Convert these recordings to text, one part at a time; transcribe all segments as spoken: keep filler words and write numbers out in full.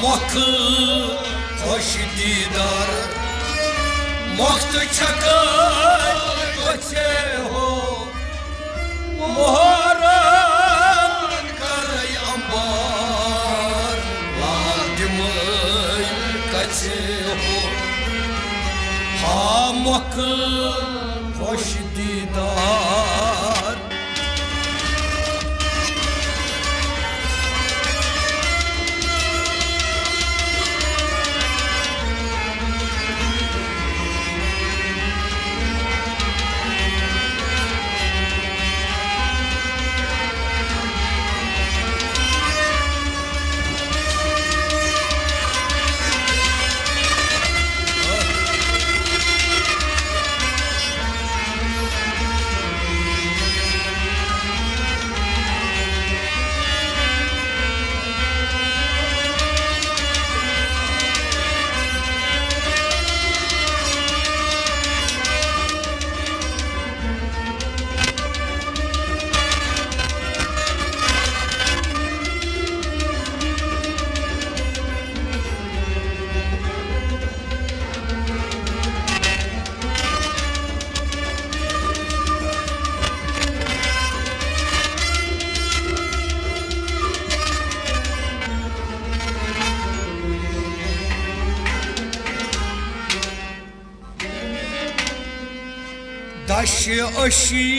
مۄکھ خۄش دیٖدار، مۄختہٕ چھکے گژھے ہو، مۄہرن کرے امبار، لال دِمے گژھے ہو۔ ہا مۄکھ خۄش دیٖدار۔ دَشہِ أشی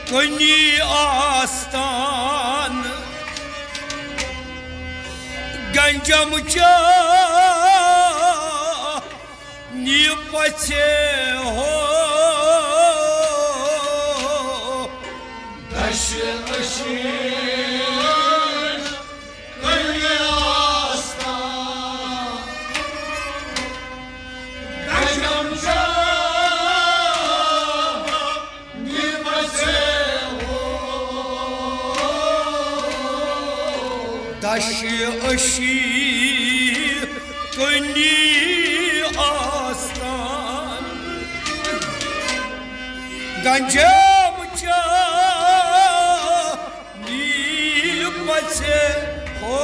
کُنی آستان، گنجم چا نی پژھے ہو۔ دَشہِ أشی کُنی آستان، گنجم چا دَشہِ أشی کُنی آستان، گنجم چا نی پژھے ہو۔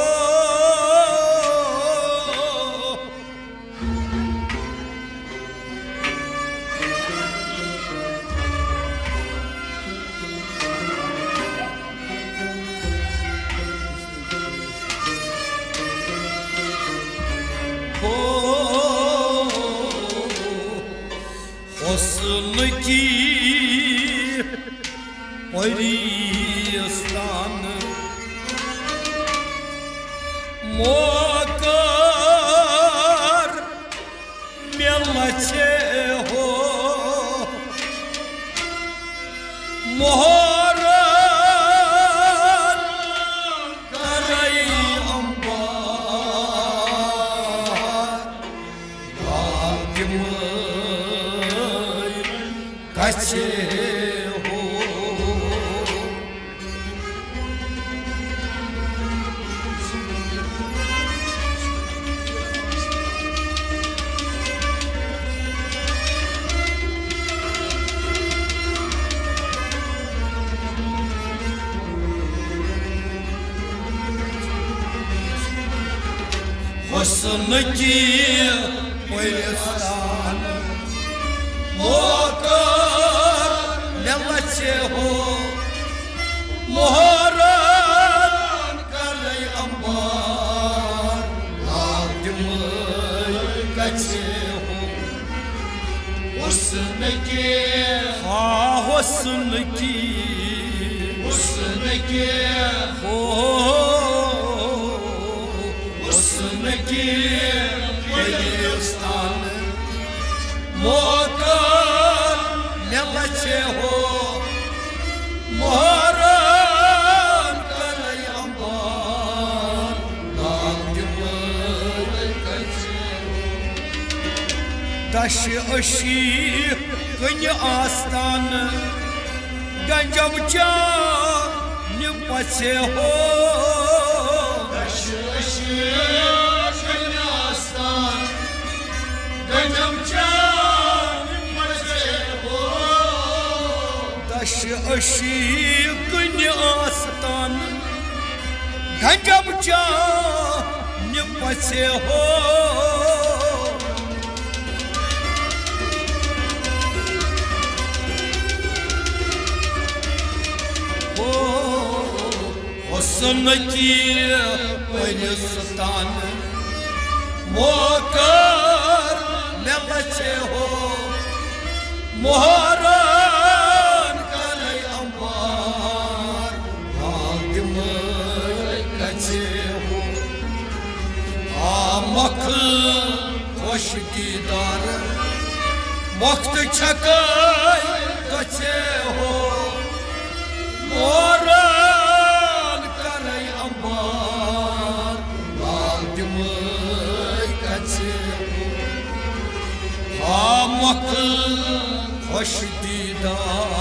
حسن کی پریستان موکر مےٚ لژھے ہو، مۄہرن کرے امبار، لال دِمے گژھے ہو۔ حسن کی پریستان موکر مےٚ لژھے ہو، مۄہرن کرے امبار، لال دِمے گژھے ہو۔ حسن کے، ہا حسن کی، حسن کے، ہو حسن کی پریستان موکر مےٚ لژھے ہو، مۄہرن کرے امبار، لال دِمے گژھے ہو۔ دَشہِ أشی کُنی آستان، گنجم چا نی پژھے ہو۔ دَشہِ أشی کُنی آستان، گنجم چا نی پژھے ہو۔ دَشہِ أشی کُنی آستان، گنجم چانہِ پژھِ ہو۔ ہو حسن کی پرستان موکر مےٚ لژھِ ہو۔ مہرن کرے امبار، حال دِمے گژھِ ہو۔ آ مۄکھ خۄش دیٖدار، مۄکھ تہٕ چھکے گژھِ ہو۔ مہرن کرے امبار، حال دِمے گژھِ ہو۔ آ مۄکھ خۄش دیٖدار۔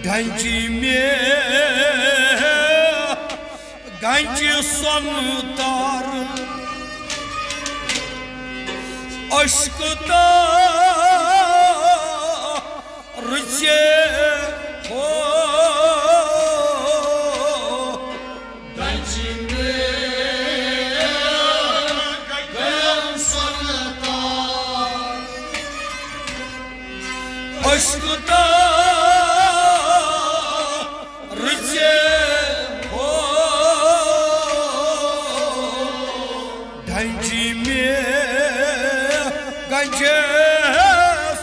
ڈنجی مےٚ گنجہِ سۄنہٕ دار، اشکہٕ تارٕ ژےٚ ہو۔ گنجہِ مےٚ گنجہِ سۄنہٕ دار، اشکہٕ تارٕ ژےٚ ہو۔ ڈنجہِ مےٚ گنجہِ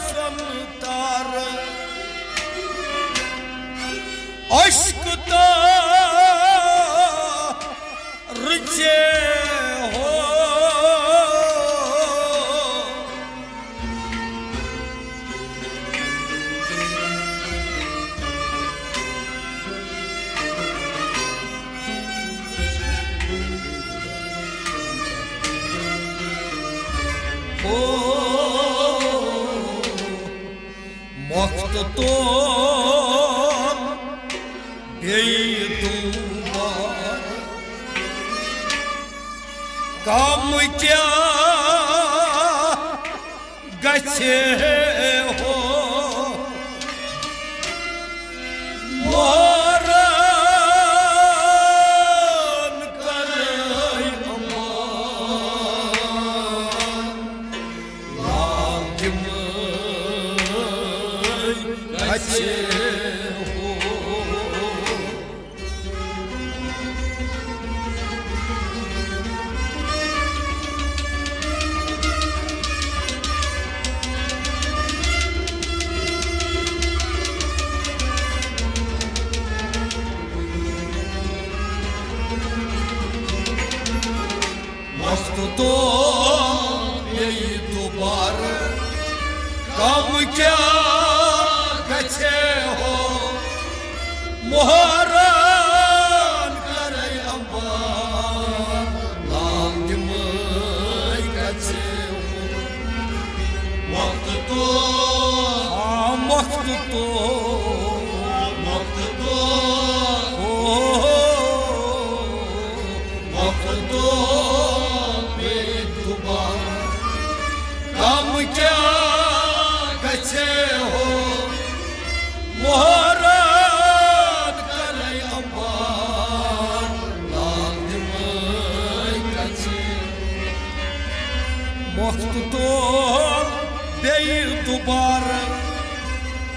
سۄنہٕ دار، اشکہٕ تارٕ ژےٚ ہو۔ او مۄکھ تہٕ تور بیٚیہِ دوٗبارٕ۔ کم کیٛاہ گژھِ ہو، مہرن کرے امان، لال دِمے گژھِ ہو۔ وقت تو بیٚیہِ دوبارٕ، کم کیٛاہ گژھِ ہو، مہرن کرے امبار، لال دِمے گژھِ ہو۔ وقت تو، ہاں، وقت تو، وقت تو، او، وقت تو بیٚیہِ دوبارٕ، کم کیٛاہ گژھِ ہو، مہرن کرے امبار، لال دِمے گژھِ ہو۔ وقت تو بیٚیہِ دُبارٕ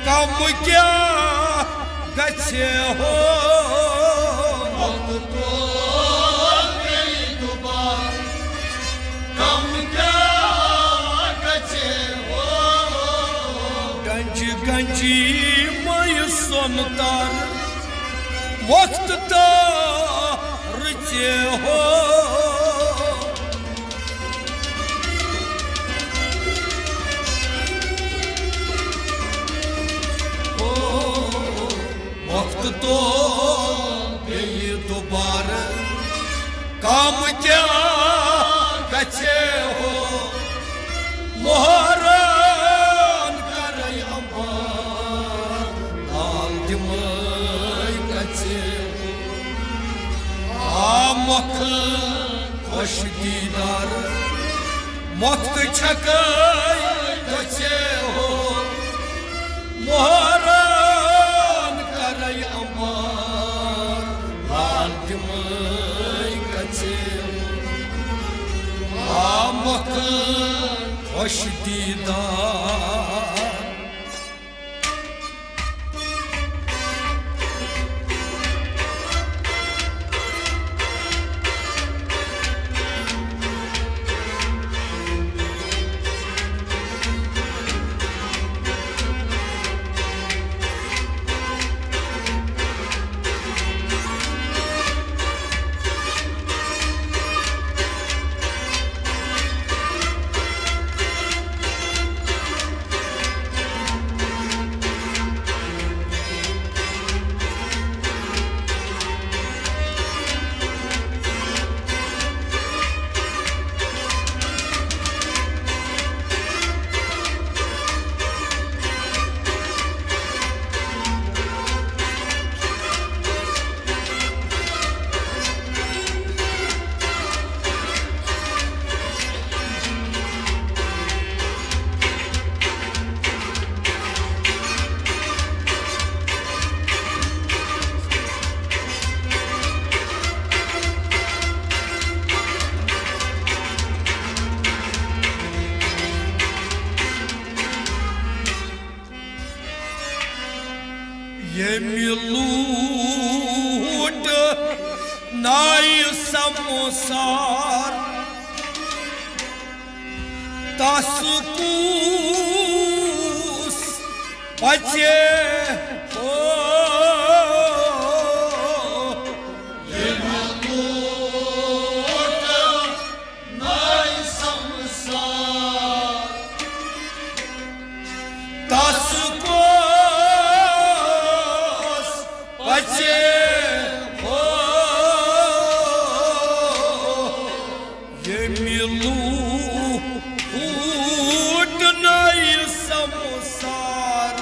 کم کیٛاہ گژھِ ہو؟ وقت تو بیٚیہِ دُبارٕ کم کیٛاہ گژھِ ہو؟ گنجہِ گنجہِ مٔے سۄن تر وقت تہٕ رٕژِ ہو۔ وقت تو بیٚیہِ دُبارٕ کم کیٛاہ گژھِ ہو؟ مہرن کرے امبار لال دِمے گژھِ ہو۔ آ مۄکھ خۄش دیٖدار، مۄکھ تہٕ چھکے گژھِ ہو۔ مہرن کرے امبار لال دِمے گژھِ ہو۔ آ مۄکھ خۄش دیٖدار۔ ییٚمہِ لوٗٹھ نایہِ سمسار، تس کُس پژے ہو؟ ییٚمہِ لوٗٹھ نایہِ سمسار، تس کُس پژے ہو؟ ییٚمہِ لوٗٹھ نایہِ سمسار،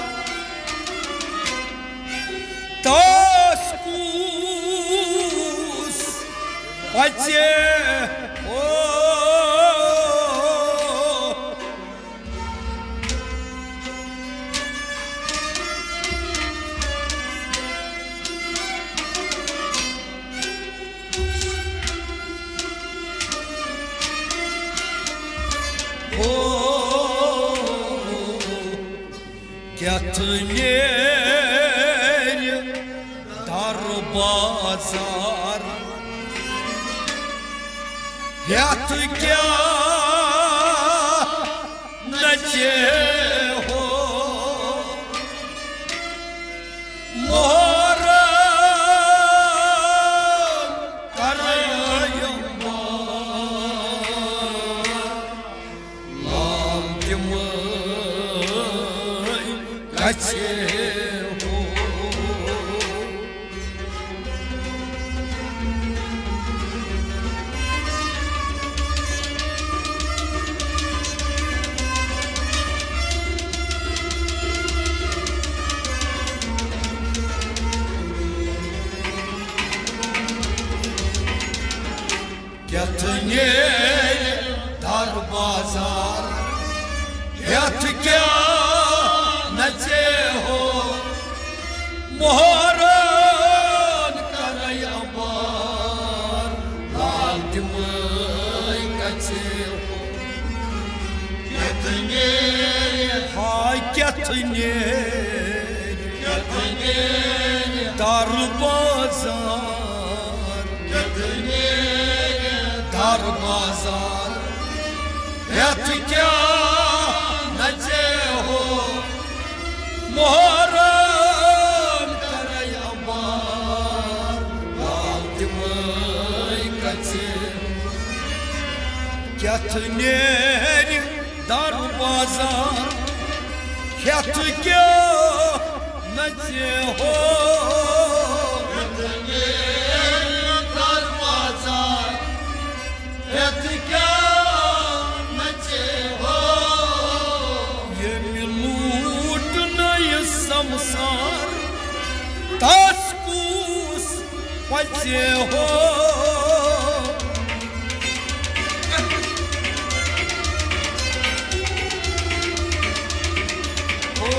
تس کُس پژے ہو؟ ہو، کیٛتھ نیرِ در بازار، یتھ کیٛاہ نژے ہو۔ مہرن کرے امبار، لال دِمے گژھِ ہو۔ کیٛتھ نیرِ در بازار، یتھ کیٛاہ نژے ہو۔ مہرن کرے امبار، لال دِمے گژھِ ہو۔ کیٛتھ نیرِ کیٛاہ نیرِ، کیٛاہ نیرِ در بازار، کیٛاہ نیرِ در بازار۔ یتھ کیٛاہ نژے ہو محرم کرے امبار، لال تمے کچے۔ کیٛاہ نیرِ در بازار، ہیٚتھ کیٛاہ نژے ہو۔ ہیٚتھ نیرِ در بازار، ہیٚتھ کیٛاہ نژے ہو۔ ییٚمہِ لوٗٹ نہٕ یہِ سمسار، تس کُس پژے ہو۔ ہو،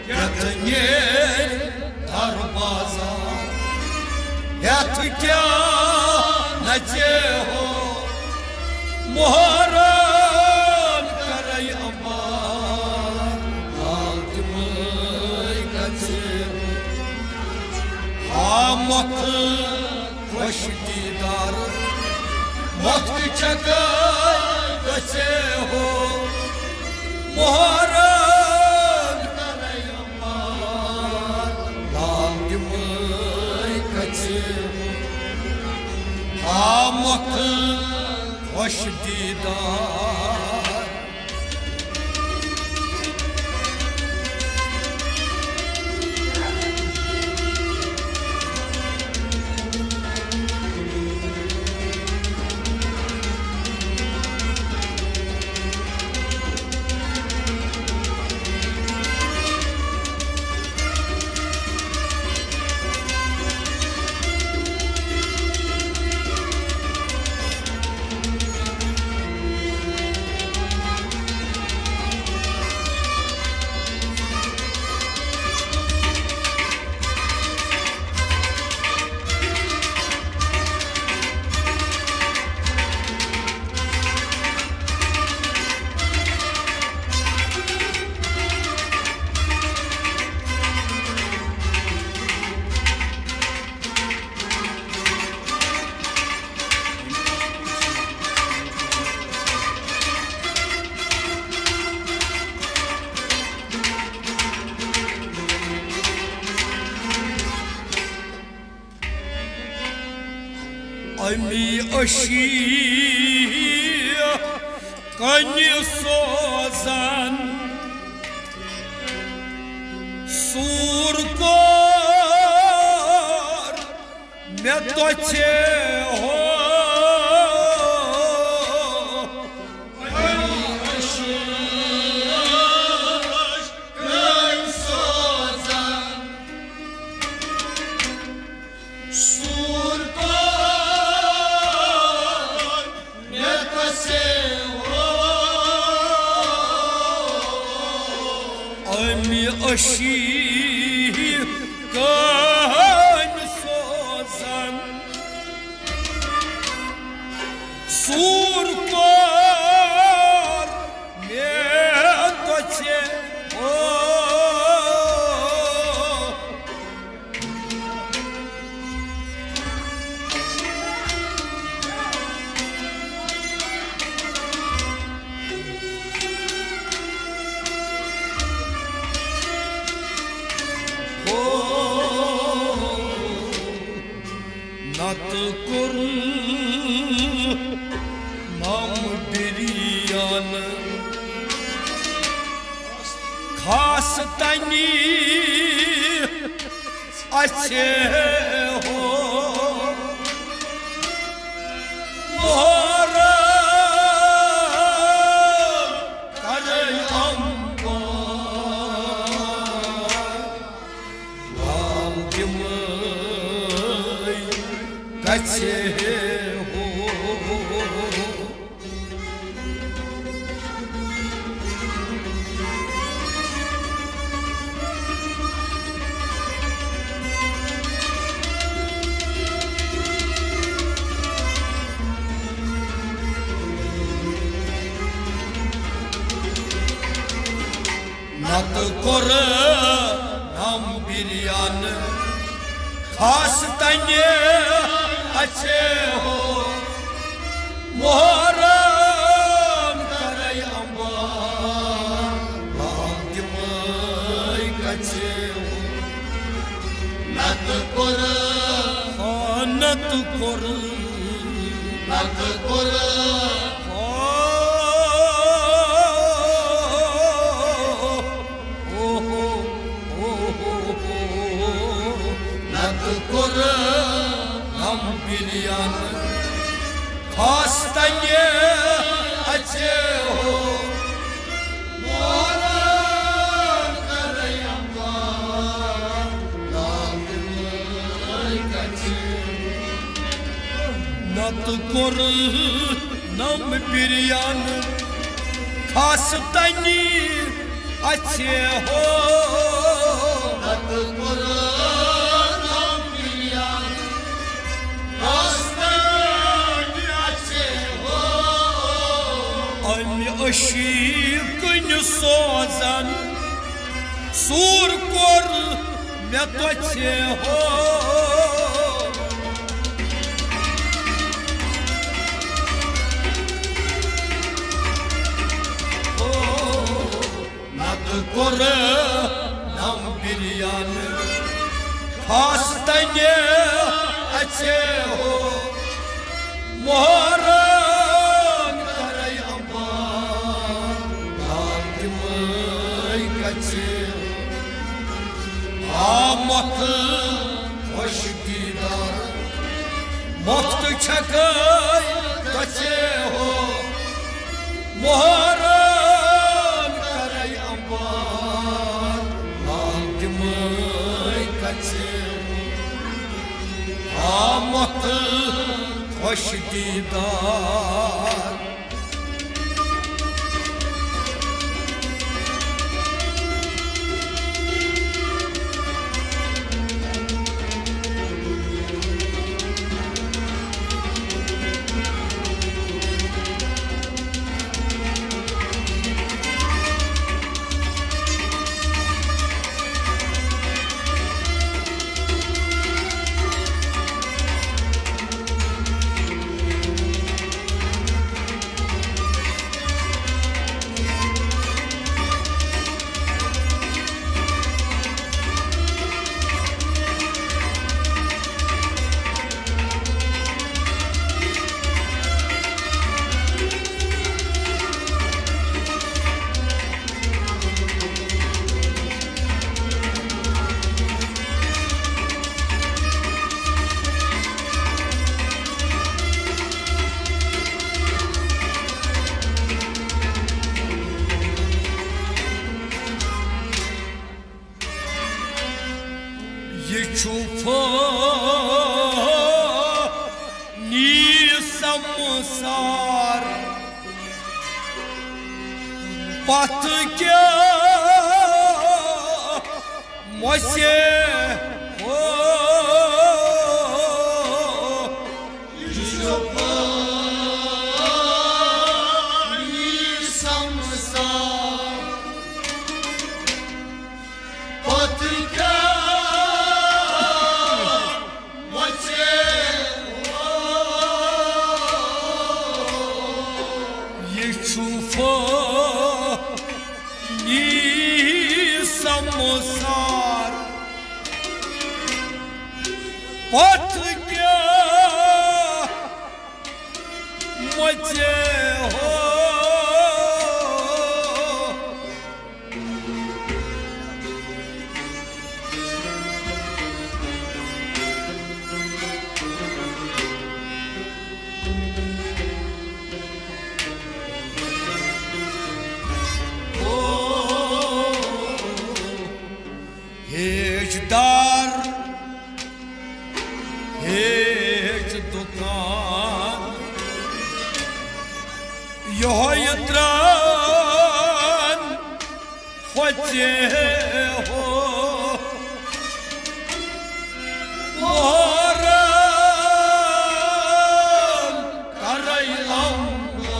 یتھ نیرِ در بازار، یتھ کیٛاہ نژے ہو۔ محرم کرے امبار، لال تمے کچے ہو۔ آ مۄکھ خوش دیدار، مۄکھ چکر گژھے ہو۔ محرم کرے امبار، لال تمے کچے ہو۔ آ مۄکھ خوش دیدار۔ امی اشی کنہِ سوزن سور کور مےٚ تۄژِ ہو۔ سور کور مےٚ تۄژِ ہو۔ اَمہِ اشی کامہِ سوزن سور کور مےٚ تۄژِ ہو۔ نتہٕ کوٚر نم بِریان خاص تنی اَژِ ہو۔ محرم کرے امبار، لال تمے گژھِ ہو۔ نتہٕ کوٚر نم بِریان خاص تنہِ اَژے ہو۔ محرم کرے امبار لام تِمے کَژے ہو۔ نتہٕ کوٚر، ہا، نتہٕ کوٚر، نتہٕ کوٚر، ہا، او ہو، او ہو، نتہٕ کوٚر نم بِریان خاص تنہِ اَژے ہو۔ نتہٕ کوٚر نم بِریان خاص تنہِ اَژے ہو۔ نتہٕ کوٚر نم بِریان خاص تنہِ اَژے ہو۔ امہِ اشی کُنہِ سوزن سوٗر کوٚر مےٚ تۄژے ہو۔ نتہٕ کوٚر نم بِریان خاص تنہِ اَژے ہو۔ محرم کرے امبار لام تِمے کَژے ہو۔ آ مۄکھ خۄش دیٖدار مۄکھ تہٕ چھکے تۄژے ہو۔ محرم کرے امبار لام تِمے کَژے ہو۔ آ مۄکھ خۄش دیٖدار۔ یہِ چھُ فانی سمسار، پتھ کیٛاہ مۄژے ہو۔ یہِ چھُ فانی سمسار، پتھ کیٛاہ مۄژے ہو۔ ہیچ دار، ہیچ دُکان، یہوے تران ہوژے ہو۔ محرم کرے امبار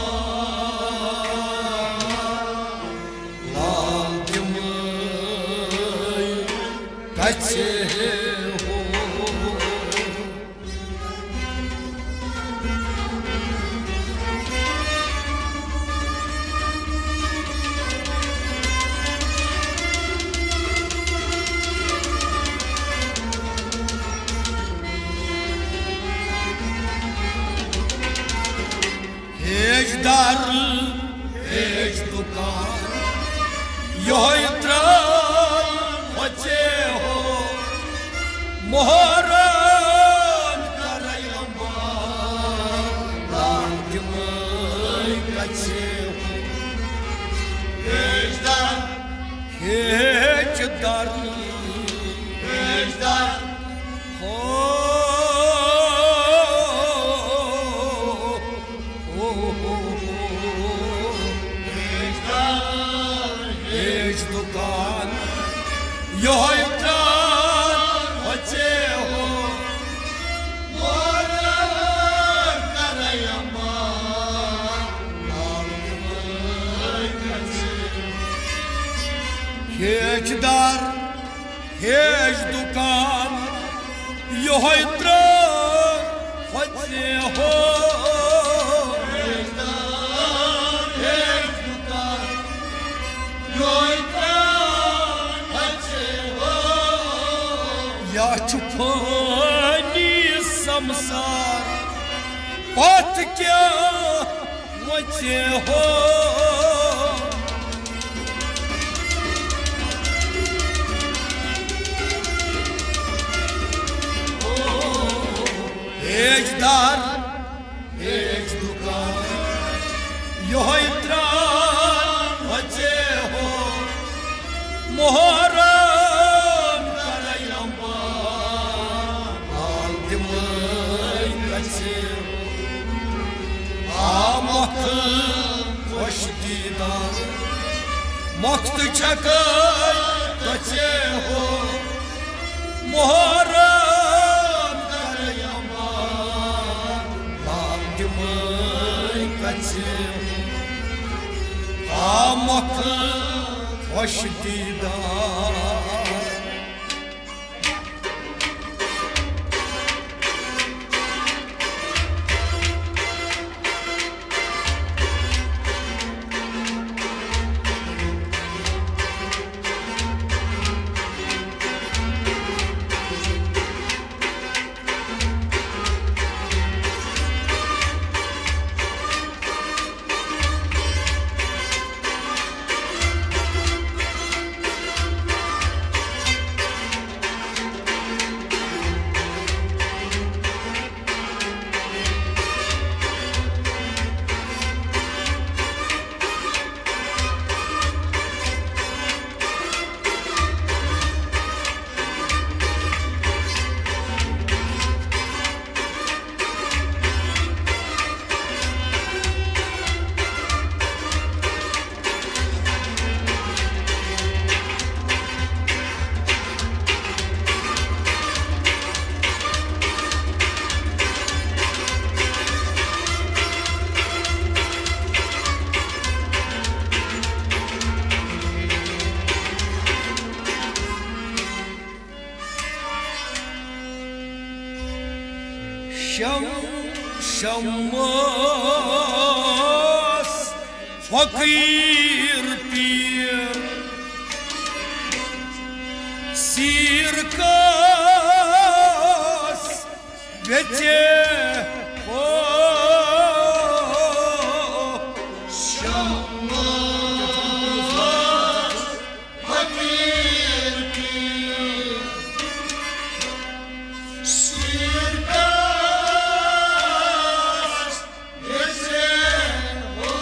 لال تِم ہو۔ ہیچ در، ہیچ دکان، یہوے ترٛاو ہوٚژے ہو۔ محرم کرے امبار، لال دِمے کژے ہو۔ ہیچ در، ہیچ در، ہیچ در۔ ہو، ہو، ہو، ہو۔ ہیچ دکان، یہوے ترٛاو ہوٚژے ہو۔ مولوی کرے امبار، لال دِمے کژے ہو۔ ہیچ در، ہیچ دکان، یہوے ترٛاو ہوٚژے ہو۔ ہیچ در، ہیچ دکان، یہوے ترٛاو ہوٚژے ہو۔ یا چھُ فانی سمسار، پتھ کیٛاہ وژھِ ہو۔ ہیچ در، ہیچ دکان، یہوے ترٛاو ہوٚژے ہو۔ محرم کرے امبار، لال دِمے کژے ہو۔ آ مۄکھٕ خۄش دیدار، مۄکھٕ تہٕ چھکے تژے ہو۔ محرم کرے امبار، لال دِمے کژے ہو۔ آ مۄکھٕ خۄش دیدار۔ شم، شمس فقیر پیر، سیر کس ویژے ہو۔ شمس فقیر پیر، سیر کس ویژے ہو۔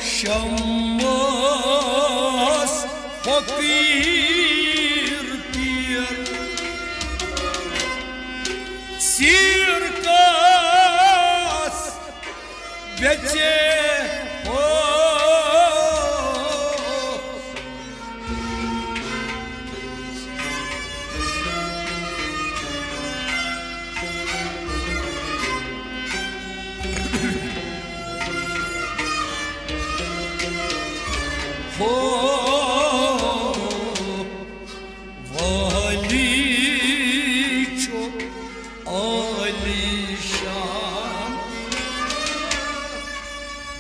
شمس فقیر پیر، سیر کس ویژے ہو۔ ہو۔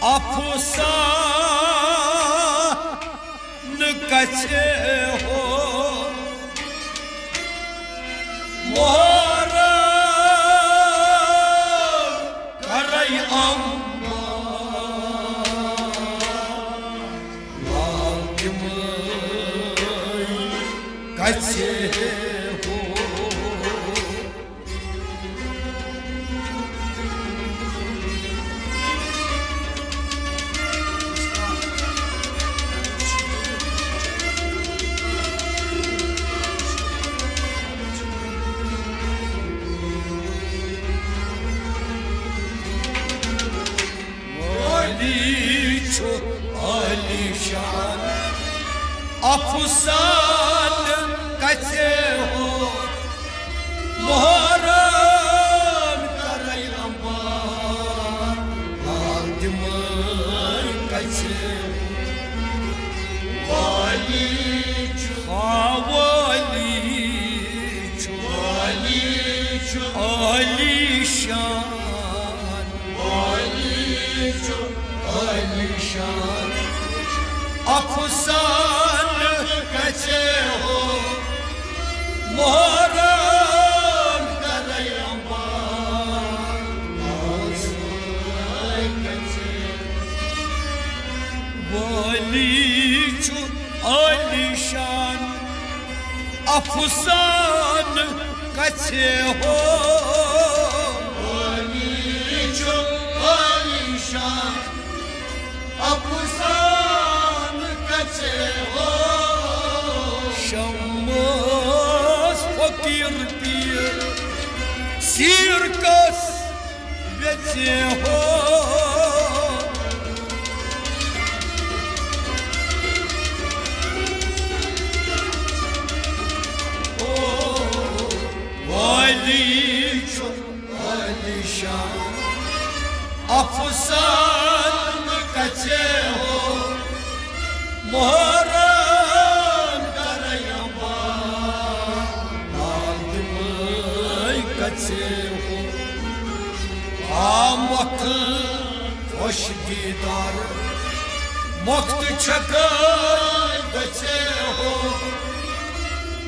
افسانہٕ کژھِ ہو، محرم کرے امبار، لال تِمے کژھِ ہو۔ ولی چھُ عالی شان، افسانہٕ کژھِ ہو، محرم کرے امبار، لال تِمے کژھِ ہو۔ ولی چھُ، ہا، ولی چھُ، ولی چھُ عالی شان۔ عالی چھُ عالی شان، افسانہٕ کژھِ ہو، محرم کرے امبار، افسانہٕ کژھِ۔ ولی چھُ عالی شان، افسانہٕ کژھِ ہو۔ ولی چھُ عالی شان، افسانہٕ کژھِ ہو۔ شمس فقیٖر پیٖر سیٖرکس ویژِ ہو۔ او، ولی چھُ عالی شان، افسانہٕ کژھِ ہو۔ محرم کرے امبار، لال تِمے کژھِ ہو۔ آ مۄکھ خۄش دیٖدار، مۄکھ تہٕ چھکے گژھِ ہو۔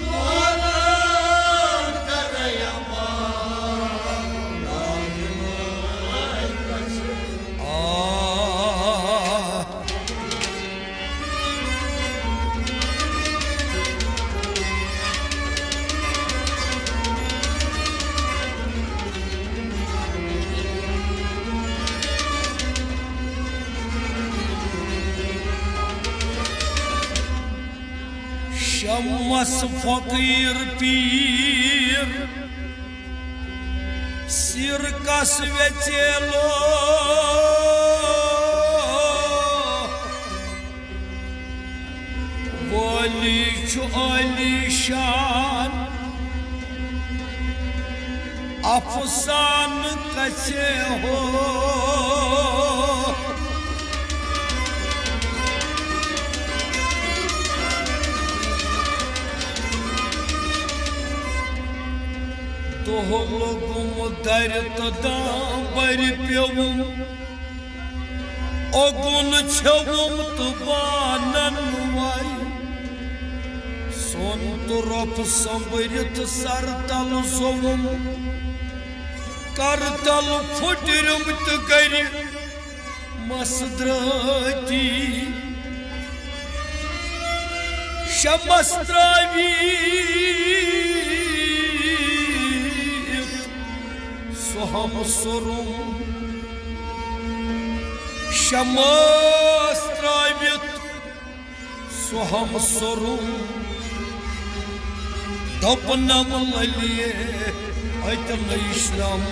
محرم کرے امبار، لال تِمے کژھِ ہو۔ آ شمس فقیٖر پیٖر سیٖرکس ویژِ لو۔ ولی چھُ عالی شان، افسانہٕ کژھِ ہو۔ دۄہ لوٚگُم درِ تہٕ دامبرِ پیوٚوُم، اوٚگُن ژھیوٚوُم تہٕ بانن وَے۔ سۄن تہٕ رۄپھ سۄمبرِتھ سر تل زوٚوُم، کر تل پھُٹرِم تہٕ گرِ مس درٲتی۔ شمس ترٲوِتھ سُہ ہم سوٚرُم، شمس ترٲوِتھ سُہ ہم سوٚرُم۔ دوٚپنم للیہ، اتہِ نٔے شمس